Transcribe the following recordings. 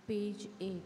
Page 8.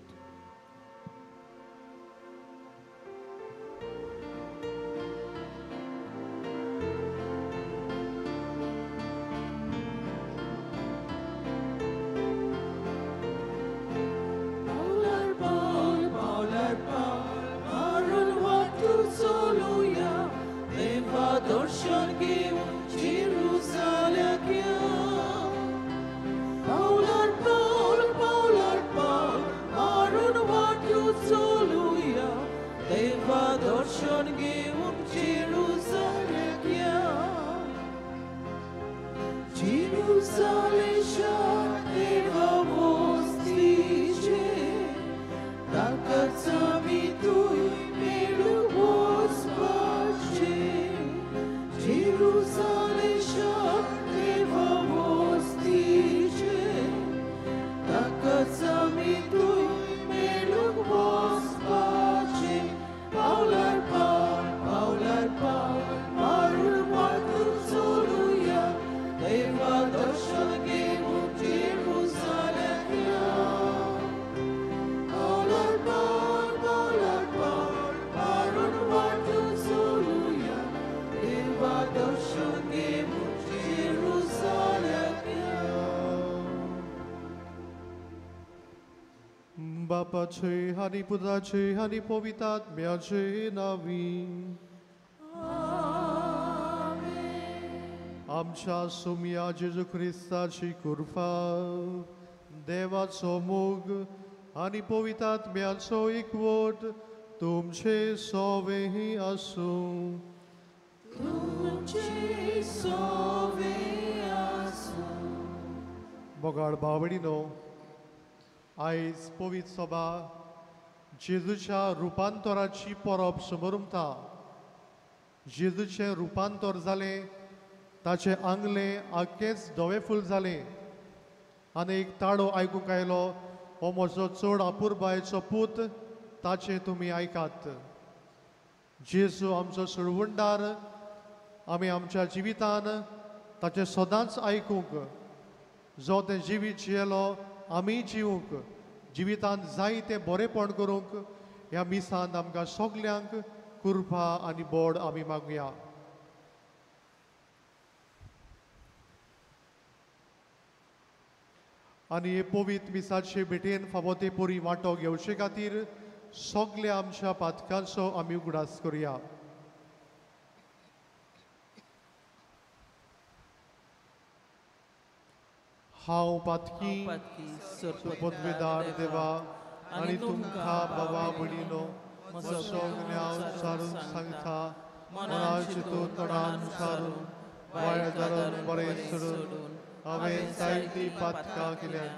बापाचे आनी पुताचे आनी पवित्र आत्म्याचे नांवी आमच्या सुमया जेजू क्रिस्ताची कृपा, देवाचो मोग आनी पवित्र आत्म्याचो एकवट तुमचे सोवेही आसूं. तुमचे सोवे आसूं. मोगाळ भावणीनो, आयज पवित्र सभा जेजूच्या रुपांतराची परब समरुमता. जेजूचें रुपांतर जालें, ताचें आंगलें आख्खेंच धवें फूल जालें आनी एक ताळो आयकूंक आयलो, हो म्हजो चड अपुरबायेचो पूत, ताचें तुमी आयकात. जेजू आमचो सुळवुंडार, आमी आमच्या जिवितान ताचें सदांच आयकूंक, जो तें जिवीत जियेलो आमी जिवूंक, जिवितांत जाय तें बरेंपण करूंक ह्या मिसांत आमकां सगल्यांक कृपा आनी बोड आमी मागुया. आनी हे पवित्र मिसाचे भेटेन फावो ते परी वांटो घेवचे खातीर सगल्या आमच्या पातकांचो आमी उगडास करुया. हांव पातकी पदवेदार देवा आनी तुमकां बाबा भयणीनो म्हजो गुन्यांव सारून सांगता, मनान चिंतून तोंडान सारून वायट धरून बरें सोडून हांवें जायतीं पातकां केल्यांत.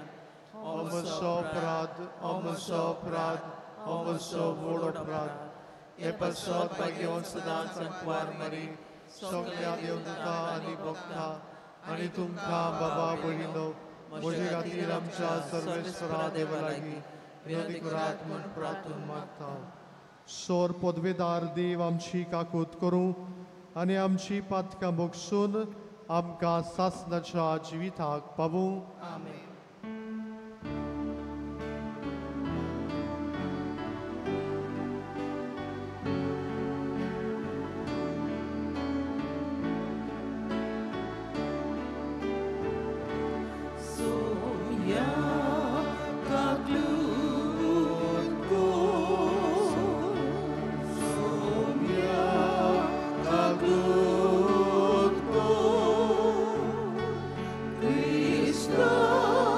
हो म्हजो अपराध, हो म्हजो अपराध, हो म्हजो व्हड अपराध. हे पासत भाग्यवंत सदांच अंकवार मरी सगल्या देवता आनी भक्ता आनी तुमकां बाबा भयणीनो म्हजे खातीर आमच्या सर्वेस्परा देवा लागीं विनंती करात म्हूण प्रार्थना मागता. सोर पदवेदार देव आमची काकूत करूं आनी आमची पातकां भोगसून आमकां सासणाच्या जिविताक पावूं. आमेन. Cristo.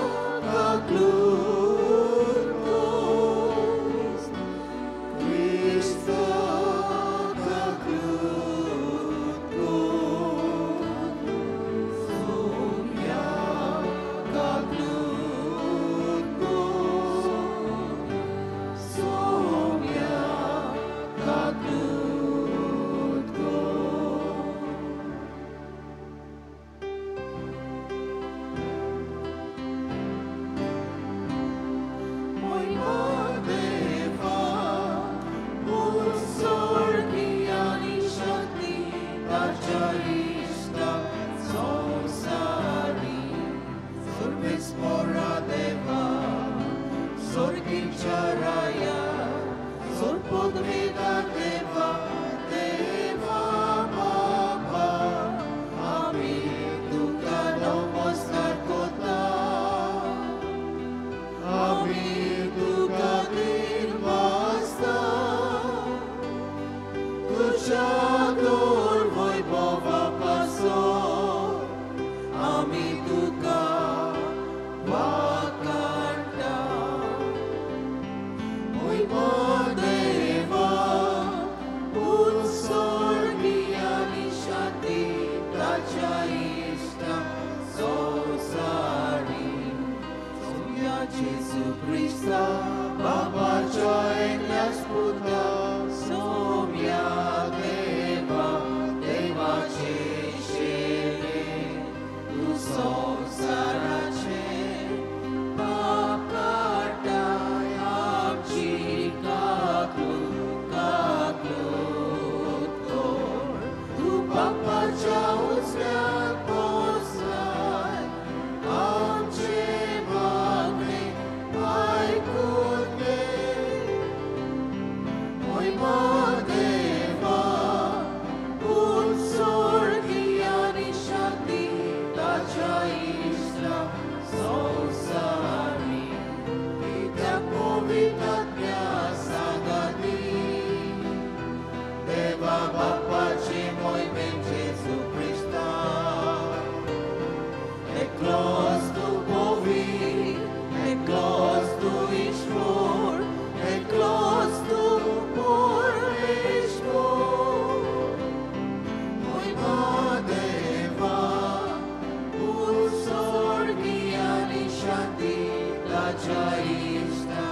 सोर्गीच्या राया सोरपोदविदा देवा देवा बाबा आमी तुका नमस्कार कोता आमी तुका दिनवासता तुज्या दोर वैभवा पासून आमी तुका वाकाडटा मोयमो देवा उत्सर्गी आनी शांती ताच्या इश्टा संवसारी सोम्या जेजू क्रिस्ता बाबाच्या एकल्याच पुता सोम्या देवा देवाचे शेरे तूं संवसाराचे पाप काडटाय आमची काकूत काकूत कर तूं बापाच्या उजव्याक बसलाय आमचे मागणें आयकून घे मोयमो देवा उत्सर्गी आनी शांती ताच्या इश्टा संवसारी कित्याक पवित्र सांगाती देवा बापाची मोहिमेन जेजू क्रिस्ता एकलोच तूं पवित्र एकलोच तूं ईश्वर एकलोच तूं परमेश्वर मोयमो देवा उत्सर्गी आनी शांती ताच्या इश्टा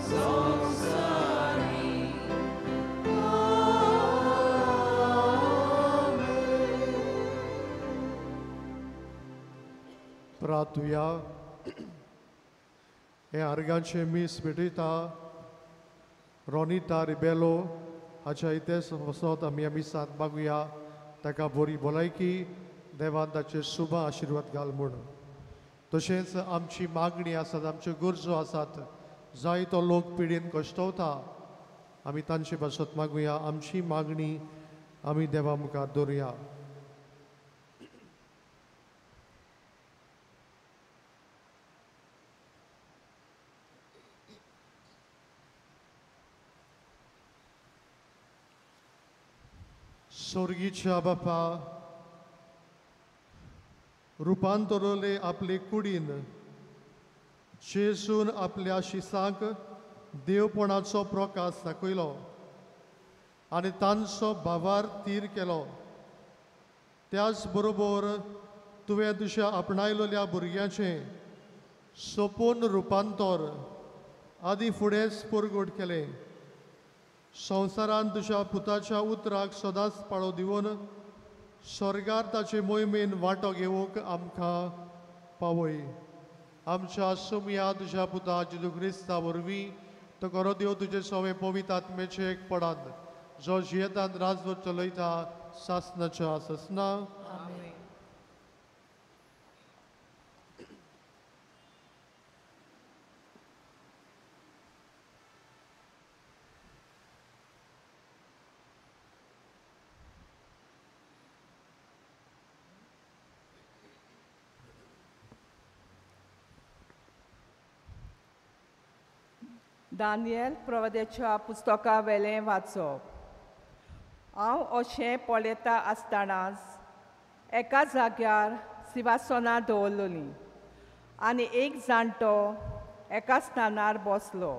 संवसारी आमेन. प्रार्थुया. हे आर्गांचें मीस भेटयता रोनिता रिबेलो हाच्या इतिहास वसत आमी ह्या मिसांत मागुया ताका बरी भलायकी देवान ताचेर शुभ आशिर्वाद घाल म्हूण. तशेंच आमची मागणी आसात, आमच्यो गरजो आसात, जायतो लोक पिडेन कश्टवता, आमी तांचे पासत मागुया. आमची मागणी आमी देवा मुखार दवरुया. सोर्गीच्या बापा रुपांतरले आपले कुडीन जेजून आपल्या शिसांक देवपणाचो प्रकाश दाखयलो आनी तांचो भावार तीर केलो. त्याच बरोबर तुवें तुज्या आपणायलेल्या भुरग्यांचें सोपून रुपांतर आदी फुडेंच परगट केलें. संवसारान तुज्या पुताच्या उतराक सदांच पाळो दिवन स्वर्गार ताचे मोहिमेन वांटो घेवंक आमकां पावय. आमच्या सुमया तुज्या पुता जेजू क्रिस्ता वरवीं तो करो देव तुजे सवे पवित्र आत्मेचे एक पडान जो जियेतान राजवट चलयता सासनाच्या सासना. आमेन. दानियल प्रवाद्याच्या पुस्तका वेलें वाचप. हांव अशें पळयता आसतनाच एका जाग्यार सिंवासनां दवरलेलीं आनी एक जाणटो एका स्थानार बसलो.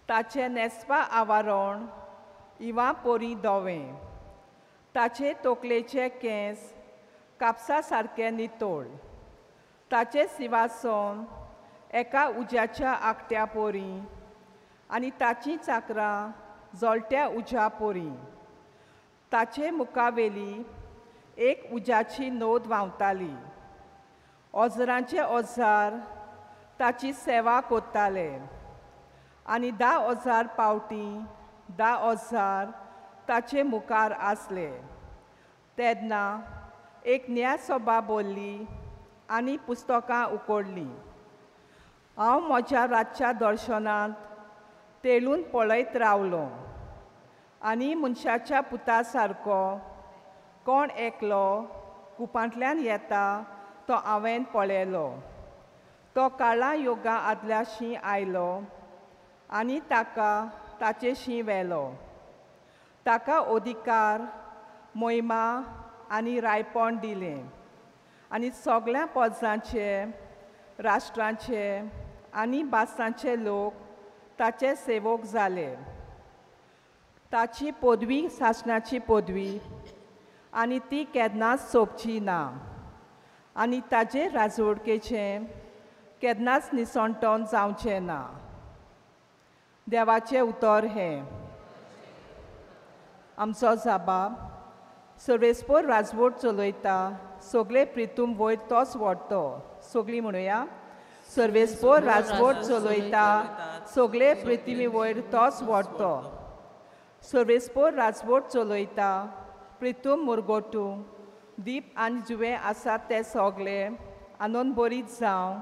ताचें न्हेसपा आवारण इवा पोरी धवें, ताचे तकलेचे केंस कापसा सारके नितळ, ताचें सिंवासन एका उज्याच्या आकट्या पोरी आनी ताचीं चाकरां जळट्या उज्या पोरी. ताचे मुखावेली एक उज्याची नोद व्हांवताली. अजरांचे अजार ताची सेवा करताले आनी 10,000 पावटी 10,000 ताचे मुखार आसले. तेन्ना एक न्यायसभा बोल्ली आनी पुस्तकां उकडलीं. हांव म्हज्या रातच्या दर्शनांत तेळून पळयत रावलो आनी मनशाच्या पुता सारको कोण एकलो कुपांतल्यान येता तो हांवें पळयलो. तो काळा योगा आदल्याशी आयलो आनी ताका ताचेशी व्हेलो. ताका अधिकार, मोहिमा आनी रायपण दिलें आनी सगळ्या पदांचे, राष्ट्रांचे आनी भासांचे लोक ताचे सेवक जाले. ताची पदवी सासणाची पदवी आनी ती केन्नाच सोंपची ना आनी ताजे राजवडकेचें केन्नाच निसणटन जावचें ना. देवाचें उतर हें. आमचो जाबाब सर्वेस्पोर राजवट चलयता, सगळे प्रितूम वयर तोच व्हरतो. सगळीं म्हणुया, सर्वेस्पोर राजवट चलयता, सगळे प्रितुमी वयर तोच व्हरतो. सर्वेस्पोर राजवट चलयता, प्रितूम मुरगोटू दीप आनी जुवे आसात ते सगळे आनंद बरीत जावं.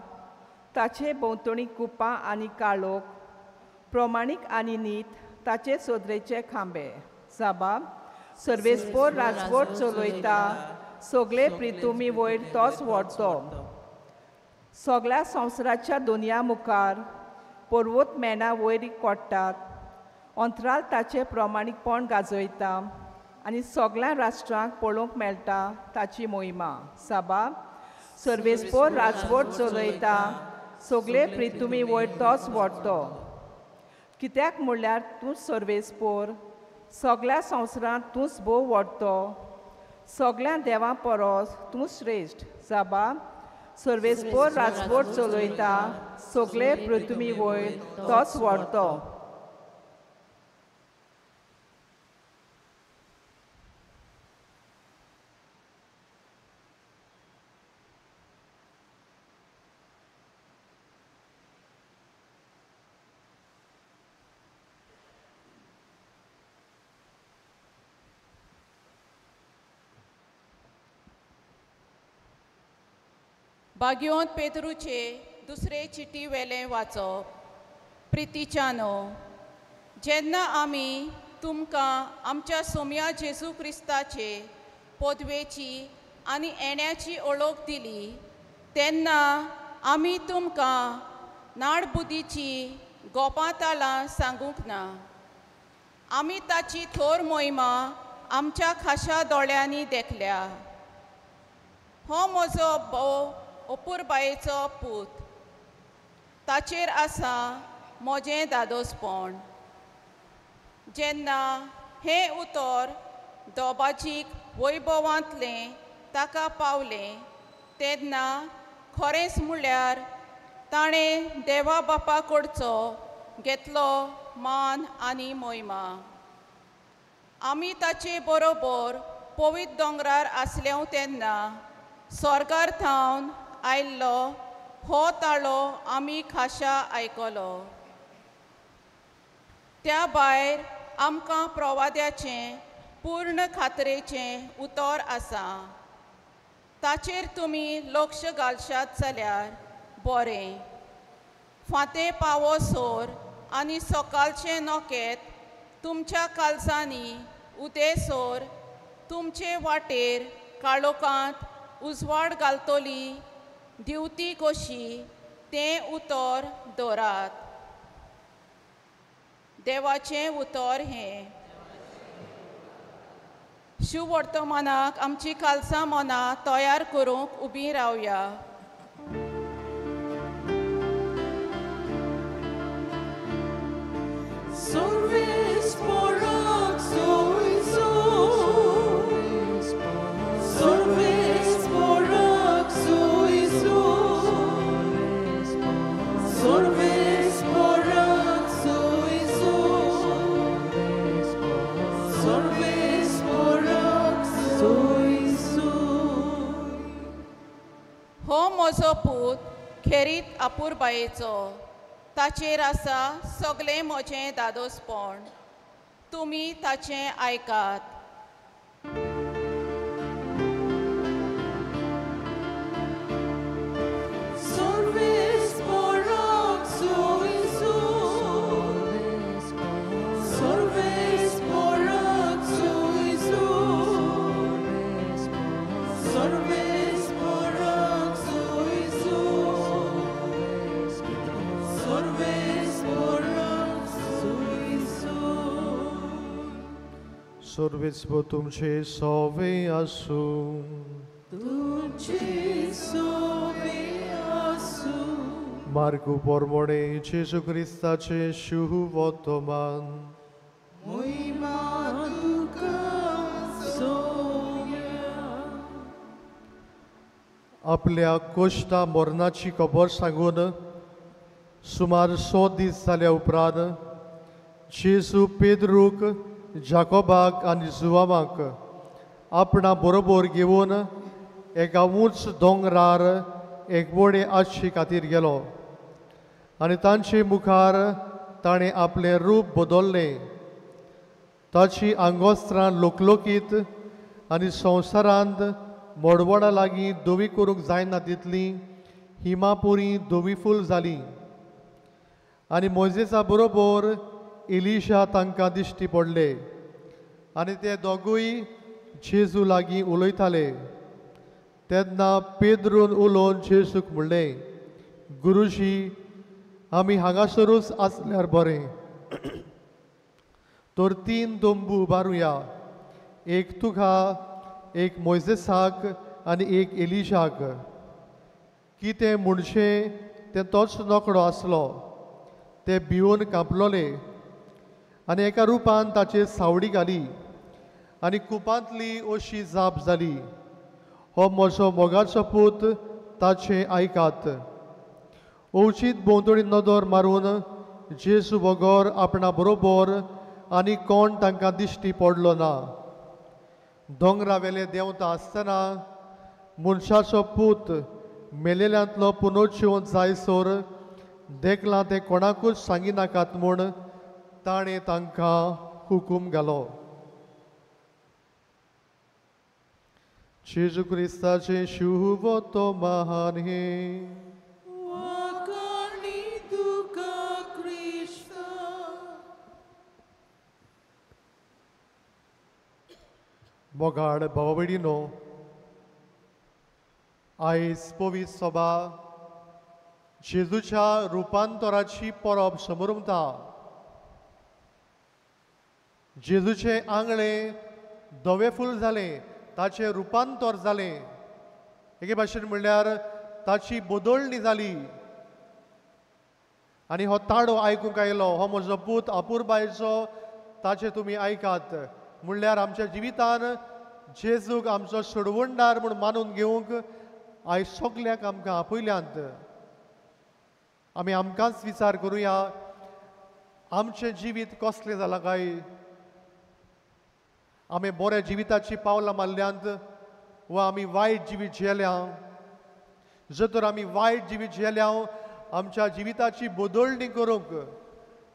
ताचे भोंवतणी कुपां आनी काळोख, प्रमाणीक आनी नीत ताचे सोदरेचे खांबे. जाबाब सर्वेस्पोर राजवट चलयता, सगळे प्रितुमी वयर तोच व्हरतो. सगळ्या संवसाराच्या दुनिया मुखार पर्वत मेणा वयर कोट्टात, अंतराल ताचें प्रमाणीकपण गाजयता आनी सगळ्या राष्ट्रांक पळोवंक मेळटा ताची मोहिमा. साबाब सर्वेस्पोर राजवट चलयता, सगळे प्रितुमी वयर तोच व्हरतो. कित्याक म्हणल्यार तूं सर्वेस्पोर, सगळ्या संवसारांत तूंच भोव व्हरतो, सगळ्या देवां परस तूं श्रेश्ठ. जाबाब सर्वेस्पोर राजवट चलयता, सगळे पृथ्वी वयर तोच व्हरतो. बाग्योंत पेद्रूचे दुसरे चिटी वेलें वाचप. प्रितीच्यानो, जेन्ना आमी तुमकां आमच्या सोम्या जेजू क्रिस्ताचे पदवेची आनी येण्याची ओळख दिली तेन्ना आमी तुमकां नाडबुदीची गोपां तालां सांगूंक ना. आमी ताची थोर मोहिमा आमच्या खाशा दोळ्यांनी देखल्या. हो म्हजो भोव अपुरबायेचो पूत, ताचेर आसा म्हजें दादोसपण. जेन्ना हें उतर दोबाजीक वैभवांतलें ताका पावलें तेन्ना खरेंच म्हळ्यार ताणें देवा बापा कडचो घेतलो मान आनी मोहिमा. आमी ताचे बरोबर पवित्र दोंगरार आसले तेन्ना स्वर्गार थावन आयिल्लो हो ताळो आमी खाशा आयकलो. त्या भायर आमकां प्रवाद्याचें पूर्ण खात्रेचें उतर आसा. ताचेर तुमी लक्ष घालशात जाल्यार बरें. फांते पावोसोर आनी सकाळचें नोकेत तुमच्या कालसांनी उदेसोर तुमचे वाटेर काळोखांत उजवाड घालतली दिवती कशी तें उतर दवरात. देवाचें उतर हें. शुवर्तमानाक आमची कालसां मनां तयार करूंक उबी रावया. हो म्हजो पूत खेरीत अपुरबायेचो, ताचेर आसा सगळें म्हजें दादोसपण. तुमी ताचें आयकात. Sorves por सर्वेस्पर तुमचे सोवे आसूं. तुमचे सोवे आसूं. मार्कू पोरमोणे जेजू क्रिस्ताचे शुभवर्तमान. मोहिमा तुका सोव्या. आपल्या कोश्टा मरणाची खबर सांगून सुमार 100 दीस जाल्या उपरांत जेजू पेद्रूक, जाकोबाक आनी जुवामाक आपणा बरोबर घेवन एका उंच दोंगरार एकवडे आसचे खातीर गेलो आनी तांचे मुखार ताणें आपलें रूप बदल्लें. ताची आंगोस्त्रां लोकलोकीत आनी संवसारांत मोडवडा लागीं धवी करूंक जायना तितलीं हिमापुरी धवी फूल जालीं आनी मोयजेसा बरोबर एलिशा तांकां दिश्टी पडले आनी ते दोगूय जेजू लागीं उलयताले. तेन्ना पेद्रून उलोवन जेजूक म्हणलें, गुरुजी, आमी हांगासरूच आसल्यार बरें. तर 3 तंबू उबारुया, एक तुका, एक मोयजेसाक आनी एक एलिशाक. कितें म्हणचें तें तोच नकडो आसलो. ते भिवन कांपलोले आनी एका रुपान ताचेर सावडी घाली आनी कुपांतली अशी जाप जाली, हो म्हजो मोगाचो पूत, ताचें आयकात. अवचीत भोंवतणी नदर मारून जेजू बगर आपणा बरोबर आनी कोण तांकां दिश्टी पडलो ना. दोंगरावेले देंवता आसतना मनशाचो पूत मेलेल्यांतलो पुनोजिवन जायसर देखलां तें कोणाकूच सांगिनाकात म्हूण ताणें तांकां हुकूम घालो. जेजू क्रिस्ताचें शुभवर्तमान हें. वाखाणी तुका क्रिस्ता. मोगाळ भावा भयणीनो, आयज पवित्र सभा जेजूच्या रुपांतराची परब समरमता. जेजूचें आंगळें धवें फूल जालें, ताचें रुपांतर जालें. एके भाशेन म्हणल्यार ताची बदलणी जाली. आनी हो ताडो आयकूंक आयलो, हो म्हजो पूत अपुरबायचो, ताचें तुमी आयकात. म्हणल्यार आमच्या जिवितान जेजूक आमचो सोडवणदार म्हूण मानून घेवंक आयज सगल्यांक आमकां आपयल्यांत. आमी आमकांच विचार करुया, आमचें जिवीत कसलें जालां काय? आमी बऱ्या जिविताची पावलां मारल्यांत वा आमी वायट जिवीत जियेल्या? जर तर आमी वायट जिवीत जियेल्या, आमच्या जिविताची बदलणी करूंक,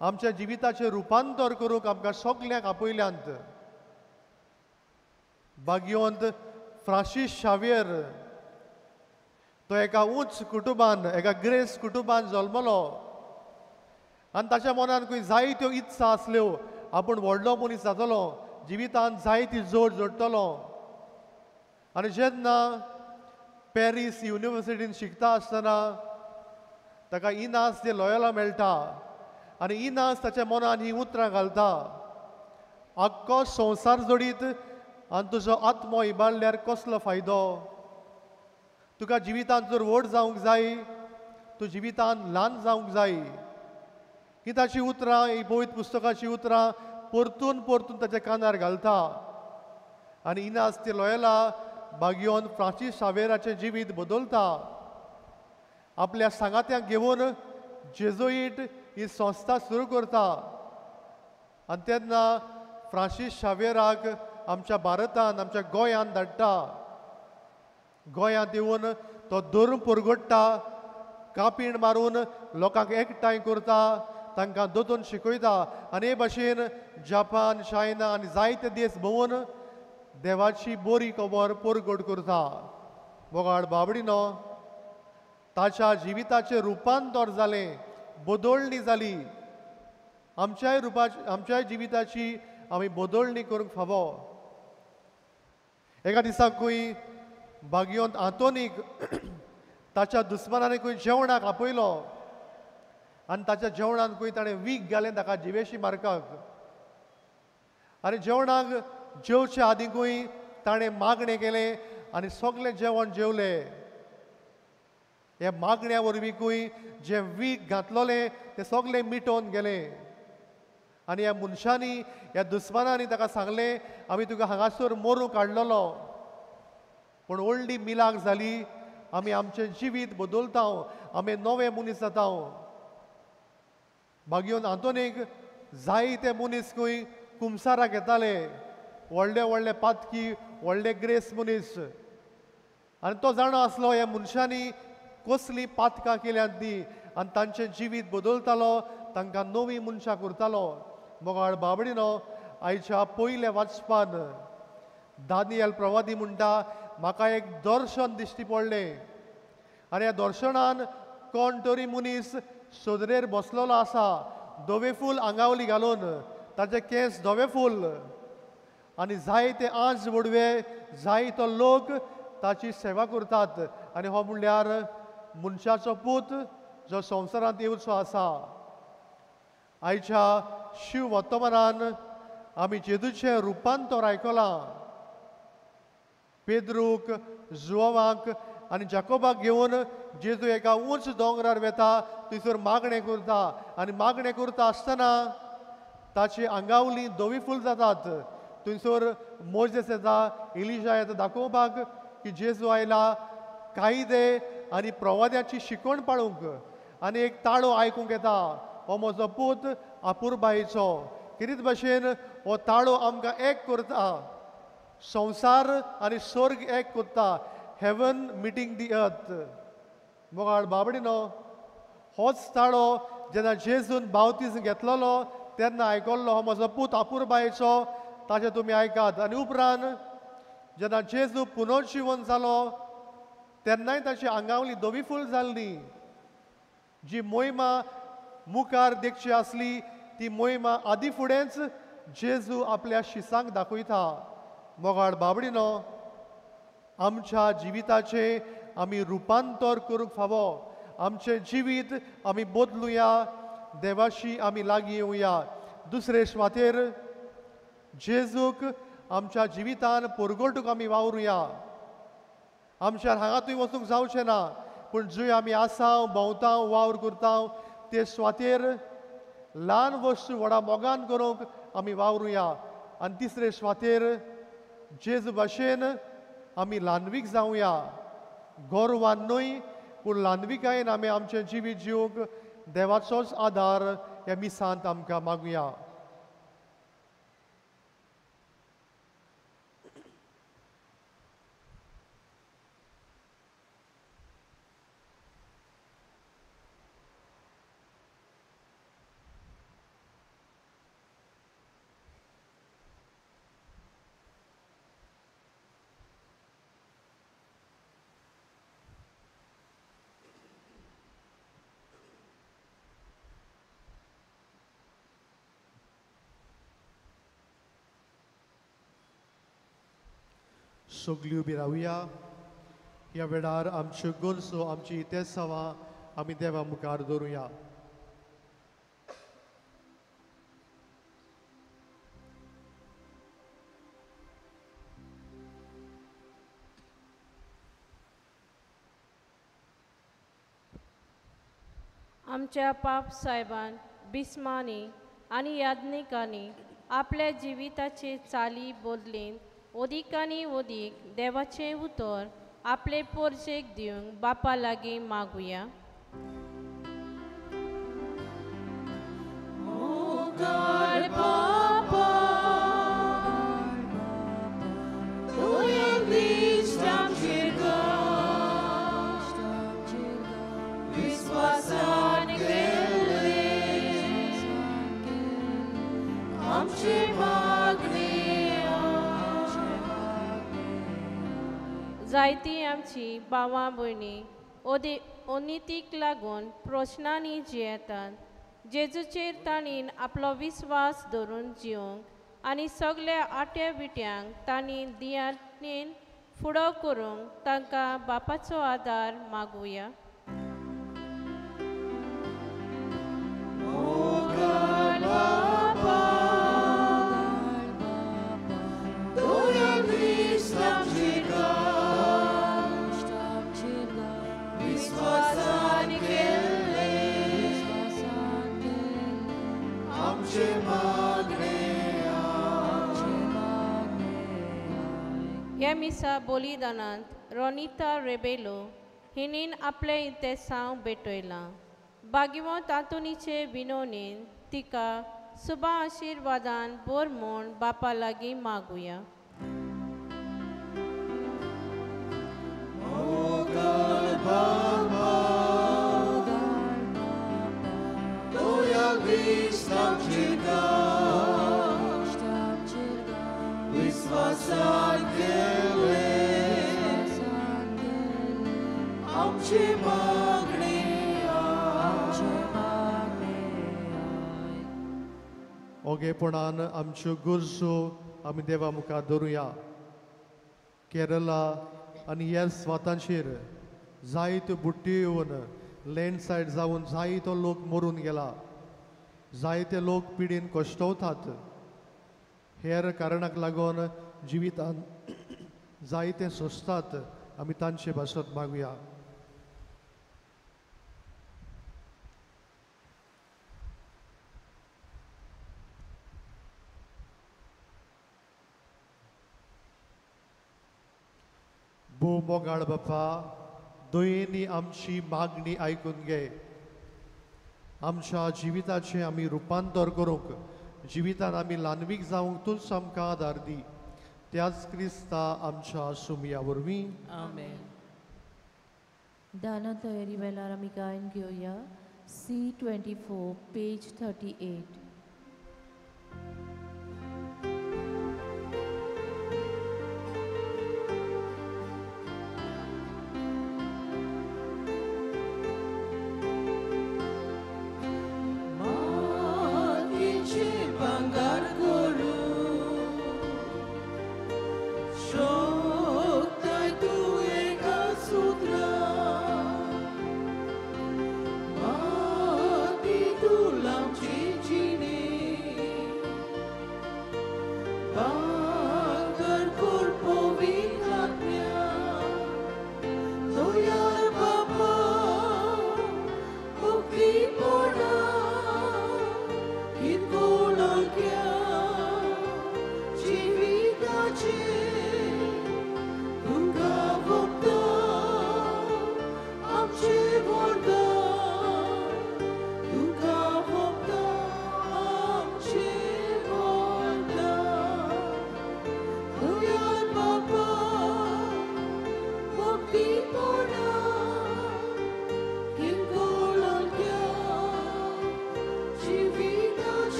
आमच्या जिविताचें रुपांतर करूंक आमकां सगल्यांक आपयल्यांत. भाग्यवंत फ्रांसीस शावियर तो एका उंच कुटुंबान, एका ग्रेस कुटुंबान जल्मलो आनी ताच्या मनान खंय जायत्यो इत्सा आसल्यो, आपूण व्हडलो मनीस जातलो, जिवितान जायती जोड जोडटलो. आनी जेन्ना पॅरीस युनिवर्सिटीन शिकता आसतना ताका इनास दे लॉयोला मेळटा आनी इनास ताच्या मनान ही उतरां घालता, आख्खो संवसार जोडीत आनी तुजो आत्मो इबाडल्यार कसलो फायदो? तुका जिवितांत जर व्हड जावंक जाय, तूं जिवितांत ल्हान जावंक जाय. ही ताची उतरां, ही पवित्र पुस्तकाची उतरां परतून परतून ताच्या कानार घालता. आनी इनास दे लॉयोला भाग्योन फ्रांसीस शावेराचें जिवीत बदलता. आपल्या सांगात्यांक घेवन जेजुईट ही संस्था सुरू करता. आनी तेन्ना फ्रांसीस शावेराक आमच्या भारतान, आमच्या गोंयांत धाडटा. गोंयांत येवन तो धर्म परगट्टा, कापीण मारून लोकांक एकठांय करता, तांकां दोतोन शिकयता. आनी हे भाशेन जापान, चायना आनी जायते देश भोंवून देवाची बरी खबर परगट करता. बोगाड बाबडीनो, ताच्या जिविताचें रुपांतर जालें, बदलणी जाली. आमच्याय रुपाची, आमच्याय जिविताची आमी बदलणी करूंक फावो. एका दिसाकूय भाग्यवंत आंतोनीक ताच्या दुस्मानांनी खंय जेवणाक आपयलो आनी ताच्या जेवणांकूय ताणें वीख घालें ताका जिवेशी मारकाक. आनी जेवणाक जेवचे आदींकूय ताणें मागणें केलें आनी सगळें जेवण जेवलें. ह्या मागण्या वरवींकूय जें वीख घातलोलें तें सगळें मिटोवन गेलें. आनी ह्या मनशांनी ह्या दुस्मानांनी ताका सांगलें आमी तुका हांगासर मरूंक काडलेलो, पूण व्हडली मिलाक जाली, आमी आमचें जिवीत बदलता, आमी नवे मनीस जाता. मागीर आंतोनीक जायते मनीस खंय कुमसाराक येताले, व्हडले व्हडले पातकी, व्हडले ग्रेस मनीस. आनी तो जाणा आसलो ह्या मनशांनी कसलीं पातकां केल्यांत ती, आनी तांचें जिवीत बदलतालो, तांकां नवीं मनशां करतालो. मोगाळ बाबडीनो, आयच्या पयल्या वाचपान दानियल प्रवादी म्हणटा म्हाका एक दर्शन दिश्टी पडलें आनी ह्या दर्शनान कोण तरी मनीस सदरेर बसलेलो आसा, धवे फूल आंगावली घालून, ताचे केंस धवे फूल आनी जायते आंज वडवे, जायतो लोक ताची सेवा करतात. आनी हो म्हणल्यार मनशाचो पूत जो संवसारांत येवचो आसा. आयच्या शिव वर्तमानान आमी जेजूचें रुपांतर आयकलां. पेद्रूक, जुवांक आनी जाकोबाक घेवन जेजू एका उंच दोंगरार वेता, थंयसर मागणें करता आनी मागणें करता आसतना ताची आंगावली धवी फूल जातात. थंयसर मोजेस येता, इलिजा येता दाखोवपाक की जेजू आयला कायदे आनी प्रवाद्याची शिकवण पाळूंक. आनी एक ताळो आयकूंक येता, हो म्हजो पूत आपुरबायेचो. कितें भशेन हो ताळो आमकां एक करता, संवसार आनी स्वर्ग एक करता, हेवन मिटींग दी अर्थ. मोगाळ बाबडीनो, होच ताळो जेन्ना जेजून बावतीज घेतलेलो तेन्ना आयकल्लो, हो म्हजो पूत आपुरबायेचो, ताचें तुमी आयकात. आनी उपरांत जेन्ना जेजू पुनर्जिवन जालो तेन्नाय ताची आंगावली धवी फूल जाल्ली. जी मोहिमा मुखार देखची आसली ती मोहिमा आदी फुडेंच जेजू आपल्या शिसांक दाखयता. मोगाळ बाबडीनो, आमच्या जिविताचें आमी रुपांतर करूंक फावो, आमचें जिवीत आमी बदलुया, देवाशी आमी लागीं येवया. दुसरे सुवातेर जेजूक आमच्या जिवितान परगटूंक आमी वावरुया. आमच्या हांगा थंय वचूंक जावचें ना, पूण जंय आमी आसा, भोंवता, वावर करता ते सुवातेर ल्हान वस्तू व्हडा मोगान करूंक आमी वावरुया. आनी तिसरे सुवातेर जेजू भाशेन आमी ल्हानवीक जावया, गोरवान न्हय पूण ल्हानविकायेन आमी आमचें जिवीत जिवंक देवाचोच आदार ह्या मिसांत आमकां मागुया. सगळीं उबी रावया. ह्या वेळार आमच्यो गरजो, आमची इतेसांवां आमी देवा मुखार दवरुया. आमच्या पाप साहेबान, बिस्मांनी आनी याज्ञिकांनी आपल्या जिविताचे चाली बदलीन ओदिकांनी ओदीक देवाचें उतर आपले पोरजेक दिवंक बापा लागीं मागुया. जायती आमची भावां भयणी अनितीक लागून प्रश्नांनी जियेतात. जेजूचेर तांणी आपलो विस्वास धरून जिवंक आनी सगल्या आट्या विट्यांक तांणी दियानेन फुडो करूंक तांकां बापाचो आदार मागुया. ह्या मिसा बलिदानांत रोनिता रेबेलो हिणेन आपलें इतेसांव भेटयलां. बागिवंत आंतोनीचे विनोणेन तिका सुबा आशिर्वादान बोर म्हूण बापा लागीं मागुया. विश्वासान केले आमचे मागणे. ओगेपणान आमच्यो गरजो आमी देवा मुखार धरुया. केरला आनी ह्या स्वातांचेर जायत्यो बुट्ट्यो येवन लँडस्लायड जावन जायतो लोक मरून गेला. जायते लोक पिडीन कश्टवतात. हेर कारणाक लागून जिवितान जायते सोंसतात. आमी तांचे भाशत मागुया. भोव मोगाळ बापा, दयेनी आमची मागणी आयकून घे. आमच्या जिविताचें आमी रुपांतर करूंक, जिवितान आमी ल्हानवीक जावंक तूंच आमकां आदार दी. त्याच क्रिस्ता आमच्या सुमया वरवीं. आमेन. दाना तयारी वेळार आमी गायन घेवया. C24 page 38.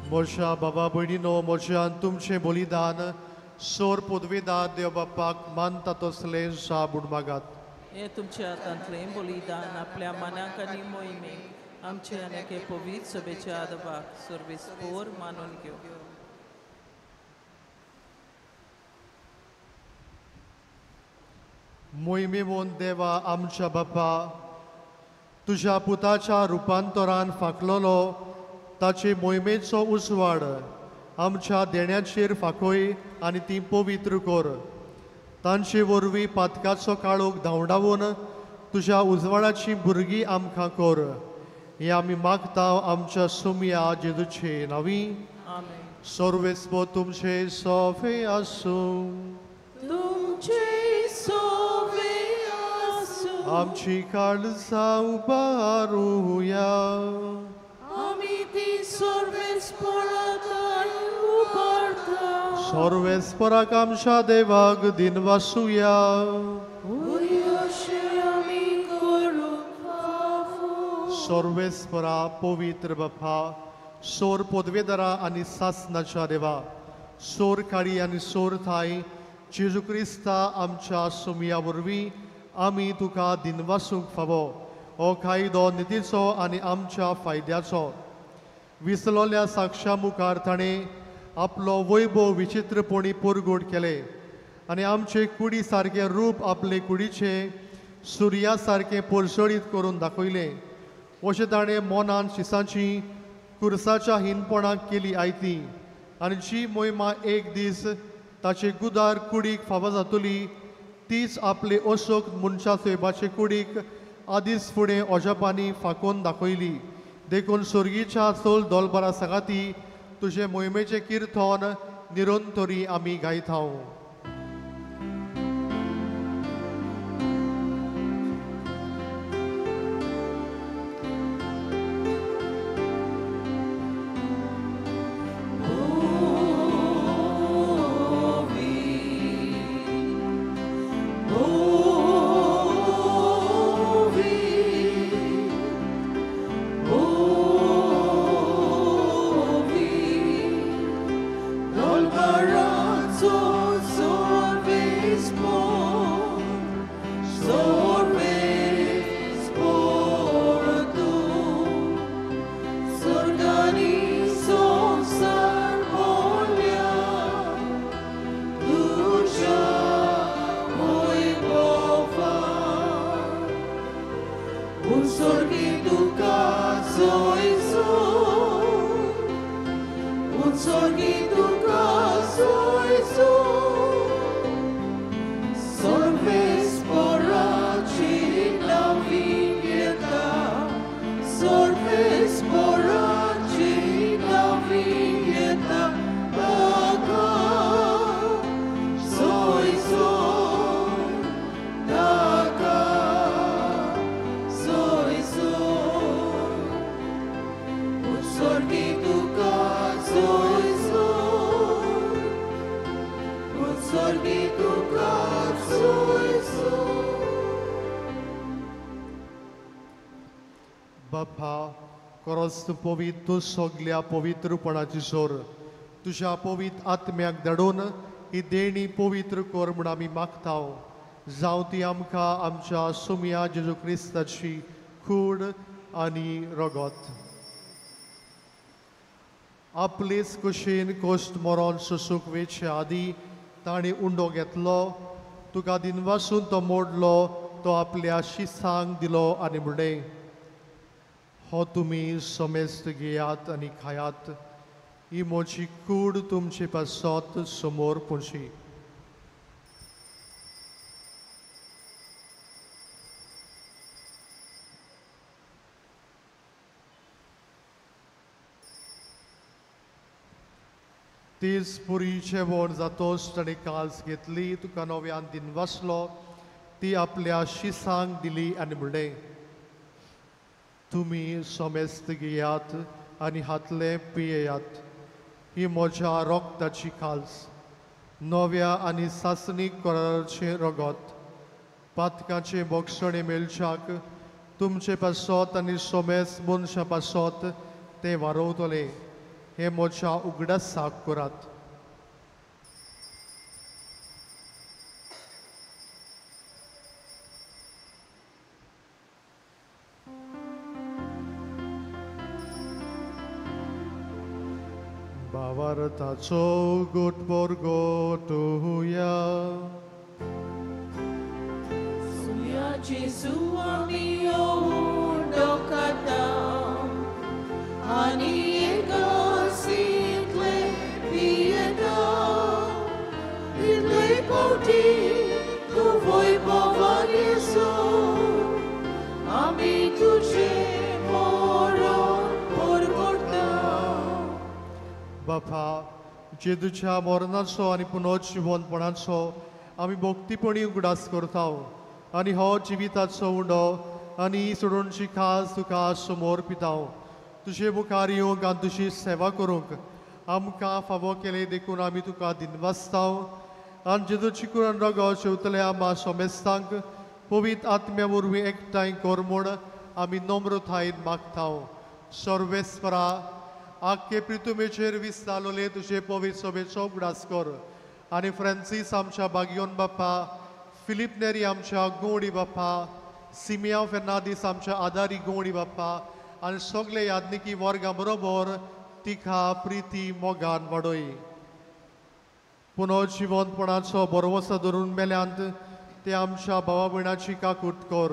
मोशा बाबा भयणीनो, मोशान तुमचें बलिदान सोर पदवेदार देव बापाक मानता तसलें साबूड मागात. हें तुमच्या हातांतलें बलिदान आपल्या मनाक आनी मोहिमेक आमचे आनी एके पवित्र सभेच्या आदबाक सर्वेस पोर मानून घेव. मोहिमेवोन देवा आमच्या बापा, तुज्या पुताच्या रुपांतरान फाकलोलो ताचे मोहिमेचो उजवाड आमच्या देण्याचेर फाकोय आनी ती पवित्र कर. तांचे वरवीं पातकाचो काळोख धांवडावन तुज्या उजवाडाची भुरगीं आमकां कर. हें आमी मागता आमच्या सुमया जेजूचे नांवी. सर्वेस्पो तुमचे सोफे आसूं. तुमचे सोफे आसूं. आमची काळजां उबारुया. सर्वेस्पराक आमच्या देवाक दिनवासुया. सर्वेस्परा पवित्र बापा, सोर पदवेदारा आनी सासनाच्या देवा, सोर काळी आनी सोर थाय जेजू क्रिस्ता आमच्या सुमया वरवीं आमी तुका दिनवासूंक फावो. हो कायदो नितीचो आनी आमच्या फायद्याचो. विसलोल्या साक्षा मुखार ताणें आपलो वैभव विचित्रपणी परगट केले आनी आमचे कुडी सारकें रूप आपले कुडीचें सुर्या सारकें पोरसळीत करून दाखयलें. अशें ताणें मोनान शिसांची कुर्साच्या हिनपणाक केली आयती आनी जी मोहिमा एक दीस ताचे गुदार कुडीक फावो जातली तीच आपले अशोक मनशा सैबाचे कुडीक आदीच फुडें अजापांनी फांकोवन दाखयली. देखून सोर्गीच्या चोल दोलबरा सांगाती तुजे मोहिमेचें किर्तन निरंतरी आमी गायता. पवित्र तूं सगल्या पवित्रपणाची सोर तुज्या पवित्र आत्म्याक धाडून ही देणी पवित्र कर म्हूण आमी मागता. जावं ती आमकां आमच्या सुमया जेजू क्रिस्ताची कूड आनी रगत. आपलेच कुशीन कोश्ट मरोन सोसूंक वेचे आदी ताणें उंडो घेतलो, तुका दिनवासून तो मोडलो, तो आपल्या शिसांक दिलो आनी म्हणलें, हो तुमी समेस्त घेयात आनी खायात, ही म्हजी कूड तुमचे पासत समोर पुशी. तीच पुरी जेवण जातोच ताणें काल्स घेतली, तुका नव्यान दिनवासलो, ती आपल्या शिसांक दिली आनी म्हणलें, तुमी समेस्त घेयात आनी हातले पियेयात, ही म्हज्या रोगताची खाल्स, नव्या आनी सासणीक कराराचें रगत, पातकाचें बोगसणें मेळच्याक तुमचे पासत आनी समेस्त मनशां पासत तें वारोवतलें. हें म्हज्या उगडासाक करात. भावार्थाचो गोट बोरगोटुया. सुया जेजू आमी उंडो खाता आनी एकासींतले पियेता, इतले फावटी तूं वैभवान येसो आमी तुजें मरण परगटता. बापा, जेजूच्या मरणाचो आनी पुनर्जिवनपणाचो आमी भक्तीपणी उगडास करता आनी हो जिविताचो उंडो आनी सोडूनची खास तुका समोर पिता. तुजे मुखार येवंक आनी तुजी सेवा करूंक आमकां फावो केले देखून आमी तुका दिनवासता आनी जेजूची कुरान रगत शेवतल्या आमा समेस्तांक पवित्र आत्म्या वरवीं एकठांय कर म्हूण आमी नम्रतायेन मागता. सर्वेस्परा, आख्खे प्रितुमेचेर विस्तारलोले तुजे पवित्र सभेचो उगडास कर आनी फ्रांसीस आमच्या बागियोन बाप्पा, फिलीप नेरी आमच्या गोवडी बाप्पा, सिमियांव फेर्नादीस आमच्या आदारी गोवडी बाप्पा आनी सगळे यादनिकी वर्गा बरोबर तिखा प्रिती मोगान वाडय. पुनर्जिवंतपणाचो बरवसो धरून मेल्यांत ते आमच्या भावा भयणाची काकूट कर.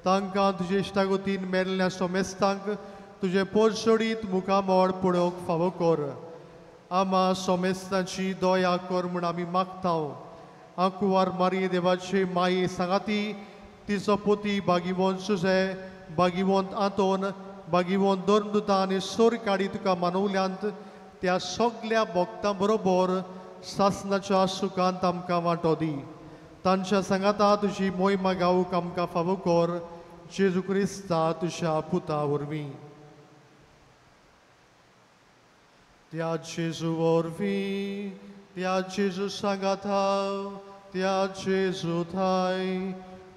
तांकां तुजे इश्टागतीन मेल्ल्या सोमेस्तांक तुजें पोरसोडीत मुखामळ पळोवंक फावो कर. आमा सोमेस्तांची दया कर म्हूण आमी मागता. आंकुवार मारी देवाचे माये सांगाती तिचो पोती बागिवंत सुजे, बागिवंत आंतोन, बागिवंत धर्मदुता आनी सोर काडी तुका मानवल्यांत त्या सगल्या भक्तां बरोबर सासनाच्या सुखांत आमकां वांटो दी. तांच्या सांगाता तुजी मोहिमा गावूंक आमकां फावो कर, जेजू क्रिस्ता तुज्या पुता वरवीं. त्या जेजू वरवीं, त्या जेजू सांगाता, त्या जेजू थाय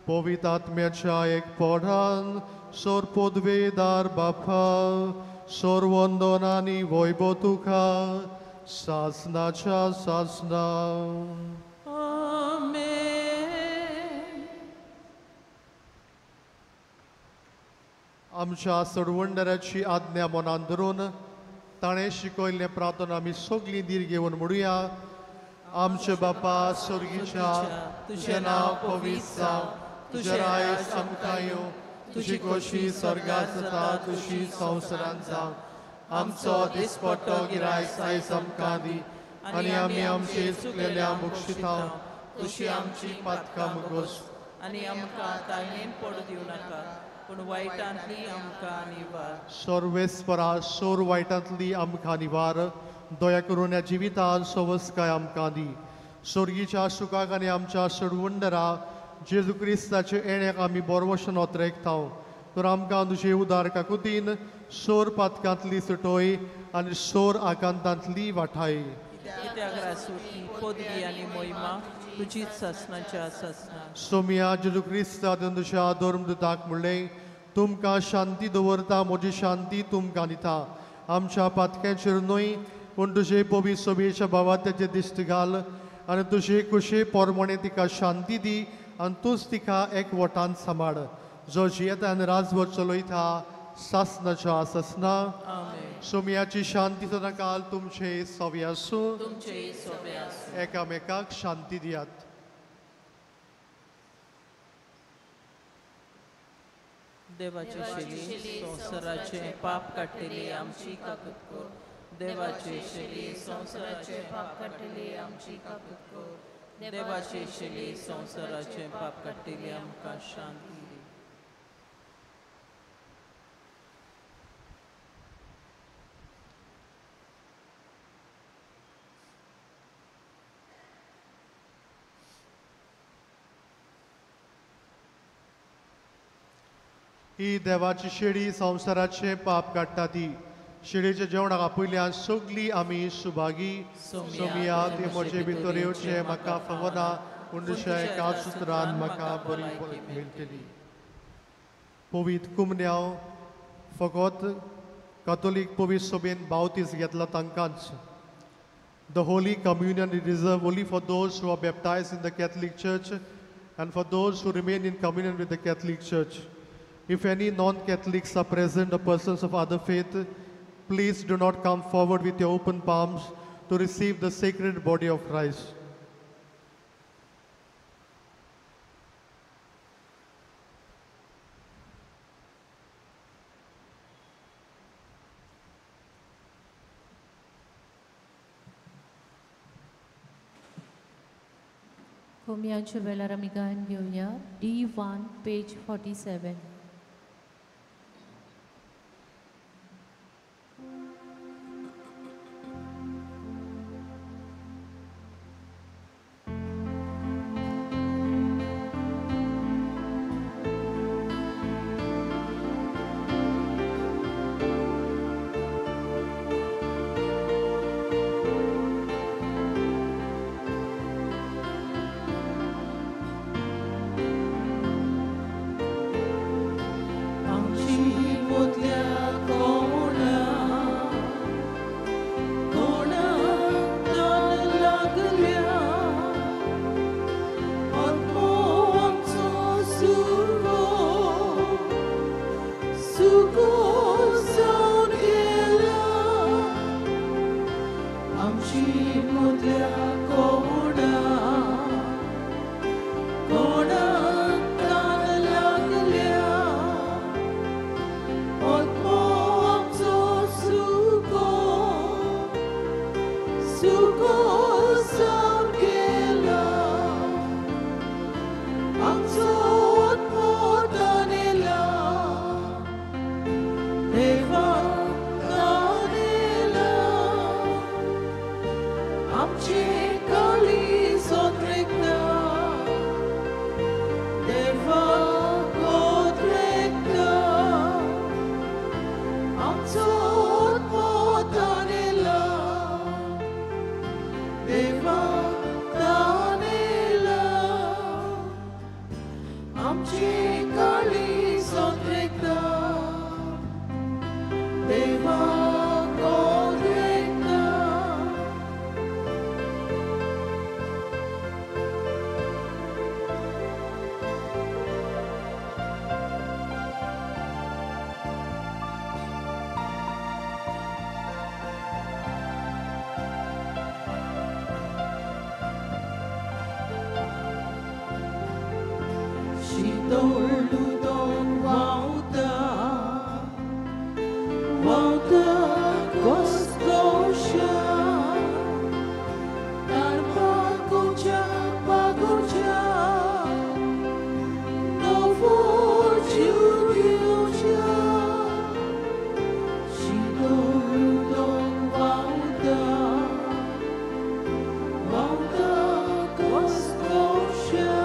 पवित्र आत्म्याच्या एकपणान सोर पदवेदार बापा सोर वंदन आनी वैभव तुका सासनाच्या सासना. आमच्या सरवंडराची आज्ञा मनान धरून ताणें शिकयल्लें प्रार्थना आमी सगळीं धीर घेवन म्हणुया. आमचे बापा स्वर्गीच्या, तुजें नांव पवित्र जावं, तुजें राज आमकां येवं, तुजी खोशी स्वर्गांत जाता तशी संवसारांत जावं. आमचो दिसपट्टो गिरायक आयज आमकां दी आनी आमी आमचे चुकलेल्या मुक्षिता तशी आमची पातकां मुगोस आनी आमकां ताळणेन पडूं दिवं नाका, पूण वायटांतली आमकां निवार. सर्वेस्परा सोर वायटांतली आमकां निवार. दया करून ह्या जिवितान सवस्काय आमकां दी. स्वर्गीच्या सुखाक आनी आमच्या सडवंडरा जेजू क्रिस्ताचे येण्याक आमी बरवशन ओतरेकता. तर आमकां तुजे उदार काकुतीन सोर पातकांतली सुटोय आनी सोर आकांतांतली वाठाय. कित्याक रासुटी पदवी आनी मोहिमा तुजीच सासनाच्या सासना. सोमिया जेजू क्रिस्ता तुज्या धर्मदुताक म्हणलें, तुमकां शांती दवरता, म्हजी शांती तुमकां दिता. आमच्या पातक्यांचेर न्हय पूण तुजे पवित्र सोबेच्या भावात्याचे दिश्ट घाल आनी तुजे कुशे पोरमणे तिका शांती दी आनी तूंच तिका एकवटान सांबाळ, जो जियेता आनी राजवट चलयता सासनाच्या सासना. सोमियाची शांती सदांकाल तुमचे सवे आसूं. एकामेकाक शांती दियात. देवाचे शेली संवसाराचे पाप काडटली आमची काकूत कर. देवाचे शेली संवसाराचे पाप काडटली आमची काकूत कर. देवाचे शेली संवसाराचे पाप काडटली आमकां शांती दी. ही देवाची शेळी संवसाराचे पाप काडटा ती शेळीच्या जेवणाक आपयल्यान सगळीं आमी सुभागी. सोमिया ते म्हजे भितर येवचें म्हाका फावना, पूण तुज्या एका सुत्रान म्हाका बरी मेळटली. पवित्र कुमन्यांव फकत कातोलीक पवित्र सभेन बावतीस घेतला तांकांच. The Holy Communion is reserved only for those who are baptized in the Catholic Church and for those who remain in communion with the Catholic Church. If any non-Catholics are present or persons of other faith, please do not come forward with your open palms to receive the sacred body of Christ. खोमयांच्या वेळार आमी गायन घेवया. D1 page 47. आमची मुदल्या कोणा कोणाक तान लागल्या आत्मो आमचो सुको सुको जावन गेला आमचो आत्मो तानेला देवा तानेला आमचे काळीज ओतरेकता देवा कोत्रेकता आमचो आत्मो तानेला देवा तानेला आमचे काळीज ओतरेकता देवा कोत्रेकता. शीतळ उदक व्हांवता व्हांवता घसघश्या तार पागोच्या पागोच्या नवो जीव दिवच्या. शीतळ उदक व्हांवता व्हांवता घसघश्या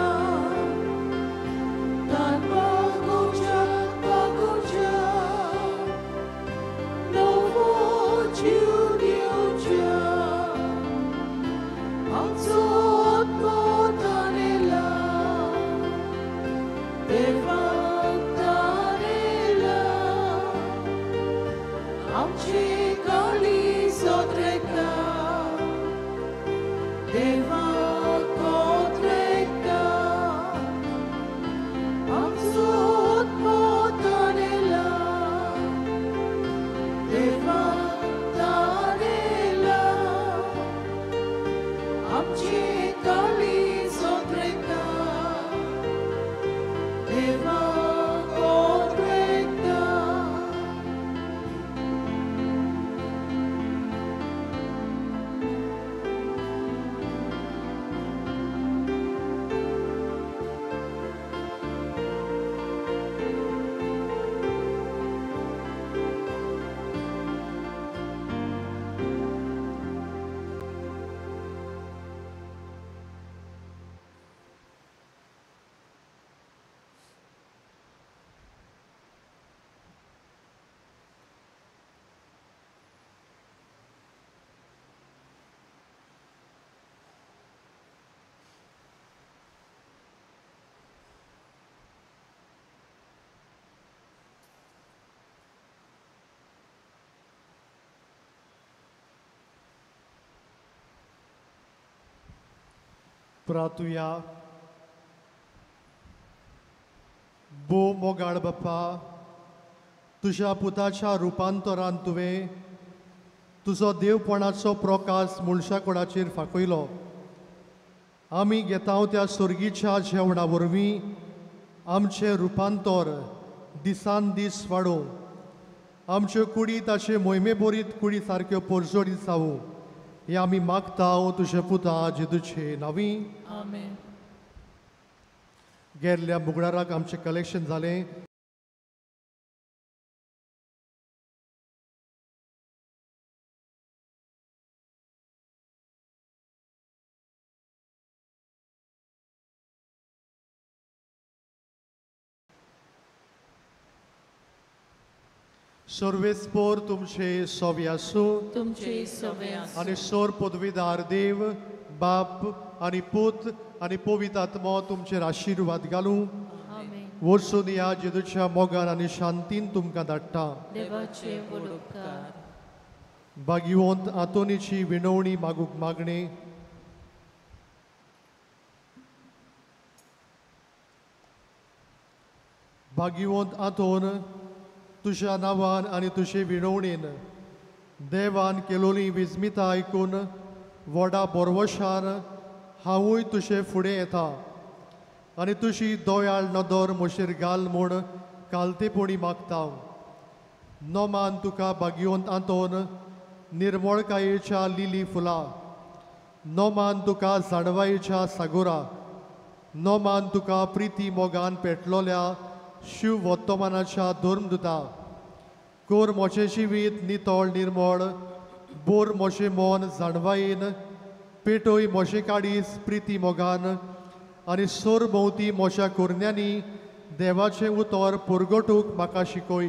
तार पागोच्या पागोच्या नवो जीव दिवच्या. आमचो आत्मो तानेला देवा तानेला आमचे काळीज ओतरेकता देवा कोत्रेकता आमचो आत्मो तानेला देवा तानेला आमचे काळीज ओतरेकता देवा कोत्रेकता. प्रातुया. बो मोगाळ बाप्पा, तुज्या पुताच्या रुपांतरान तुवें तुजो देवपणाचो प्रकाश मनशाकुडाचेर फांकयलो. आमी घेता त्या सोर्गीच्या जेवणा वरवीं आमचें रुपांतर दिसान दीस वाडोवं, आमच्यो कुडी ताचे मोहिमे भरीत कुडी सारक्यो पोरजोडीत जावूं, हे आमी मागता तुज्या पुता जेजूचे नांवी. आमेन. गेल्ल्या मुगडाराक आमचें कलेक्शन जालें. सर्वेस्पोर तुमचे सोवे आसूं, तुमचे सोवे आसूं. आनी सोर पदवीदार देव बाप आनी पूत आनी पवित्र आत्मो तुमचेर आशिर्वाद घालूं. वचून ह्या जेजूच्या मोगान आनी शांतीन तुमकां धाडटा. देवाचे व्हड उपकार. भाग्यवंत आंतोनीची विनवणी मागूंक मागणें. भाग्यवंत आंतोन, तुज्या नांवान आनी तुजे विनवणेन देवान केलोली विस्मिता आयकून व्हडा बोरवशान हांवूय तुजे फुडें येता आनी तुजी दोयाळ नदर म्हजेर घाल म्हूण कालतेपणी मागता. नोमान तुका बागिवंत आंतोन निर्मळकायेच्या लिली फुलां, नोमान तुका जाणवायेच्या सागोरा, नोमान तुका प्रिती मोगान पेटलोल्या शिव वर्तमानाच्या धर्मदुता. कोर म्हजें जिवीत नितळ निर्मळ, बोर म्हजें मन जाणवायेन, पेटय म्हजें काडीस प्रिती मोगान आनी सोर भोंवती म्हज्या कोरण्यांनी देवाचें उतर पुरगटूंक म्हाका शिकय.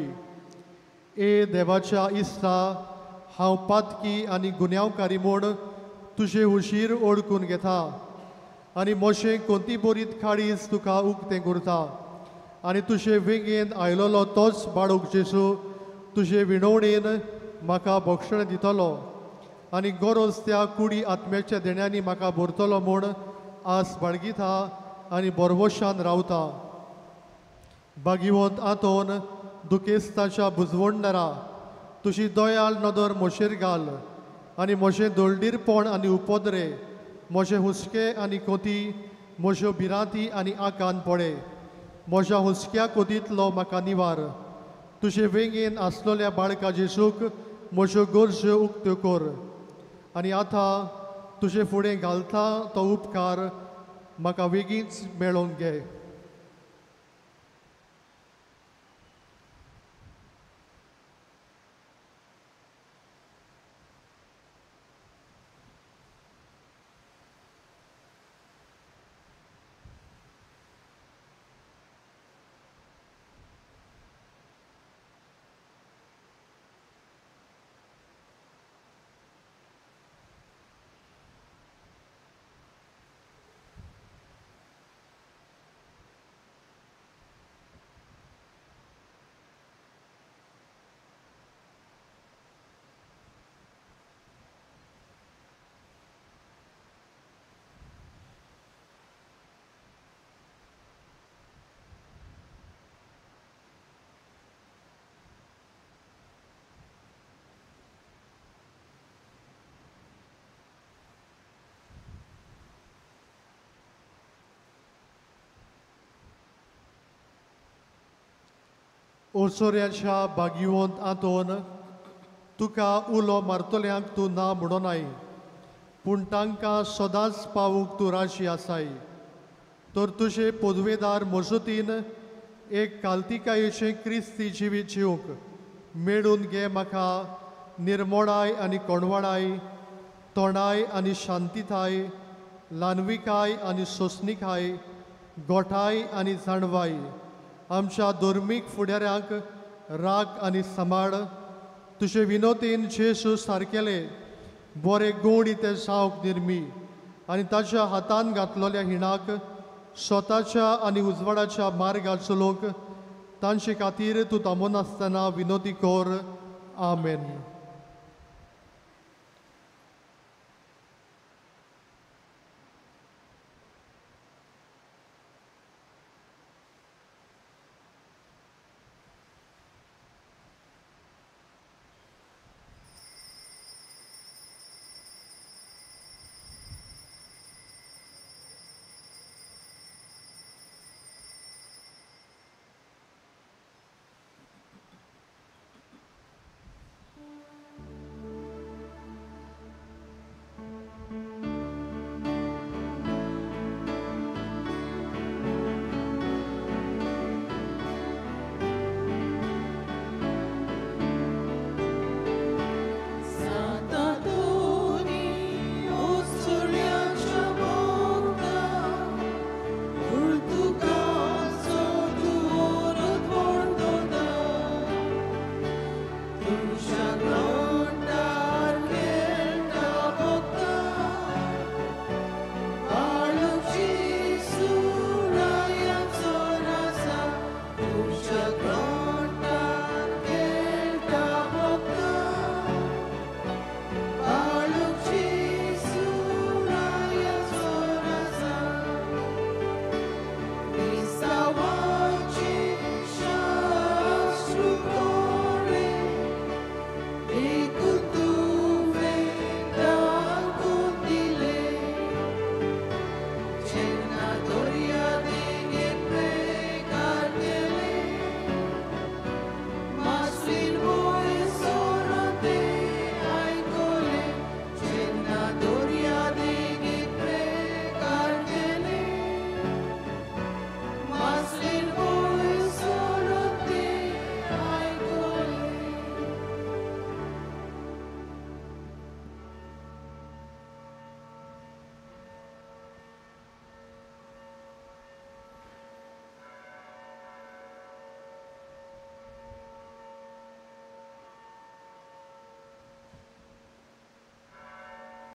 ए देवाच्या इस्ता, हांव पातकी आनी गुन्यांवकारी म्हूण तुजें हुशीर ओळखून घेता आनी म्हजें कोंती बरीत काळीज तुका उक्तें करता आनी तुजे वेंगेन आयलोलो तोच बाळूक जेजू तुजे विणवणेन म्हाका बक्षण दितलो आनी गरज त्या कुडी आत्म्याच्या देण्यांनी म्हाका भरतलो म्हूण आस बाळगिता आनी बरवशान रावता. बागिवंत आंतोन दुखेस्ताच्या बुजवणदारा, तुजी दयाळ नदर म्हजेर घाल आनी म्हजें दळडीरपण आनी उपद्रे, म्हजे हुस्के आनी कोती, म्हज्यो भिरांती आनी आकांत पडे. म्हज्या हुस्क्या कोतींतलो म्हाका निवार. तुजे वेंगेन आसलोल्या बाळका जेजूक म्हज्यो गरज्यो उक्त्यो कर आनी आतां तुजे फुडें घालता तो उपकार म्हाका वेगींच मेळोवन घे. ओसोऱ्याच्या बागिवंत आंतोन, तुका उलो मारतल्यांक तूं ना म्हणोनाय, पूण तांकां सदांच पावूंक तूं राशी आसाय. तर तुजे पदवेदार मजतीन एक कालतिकायेचें क्रिस्ती जिवीत जिवंक मेळून घे म्हाका निर्मोणाय आनी कोणवाडाय, तोंडाय आनी शांतिताय, ल्हानविकाय आनी सोंसणिकाय, गोठाय आनी जाणवाय. आमच्या धर्मीक फुडाऱ्यांक राग आनी सांबाळ. तुजे विनोतीन जेजू सारकेले बरे गोडी ते जावंक निर्मी आनी ताच्या हातान घातलोल्या हिणाक स्वताच्या आनी उजवाडाच्या मार्गार चलोवंक तांचे खातीर तूं थांबनासतना विनोती कर. आमेन.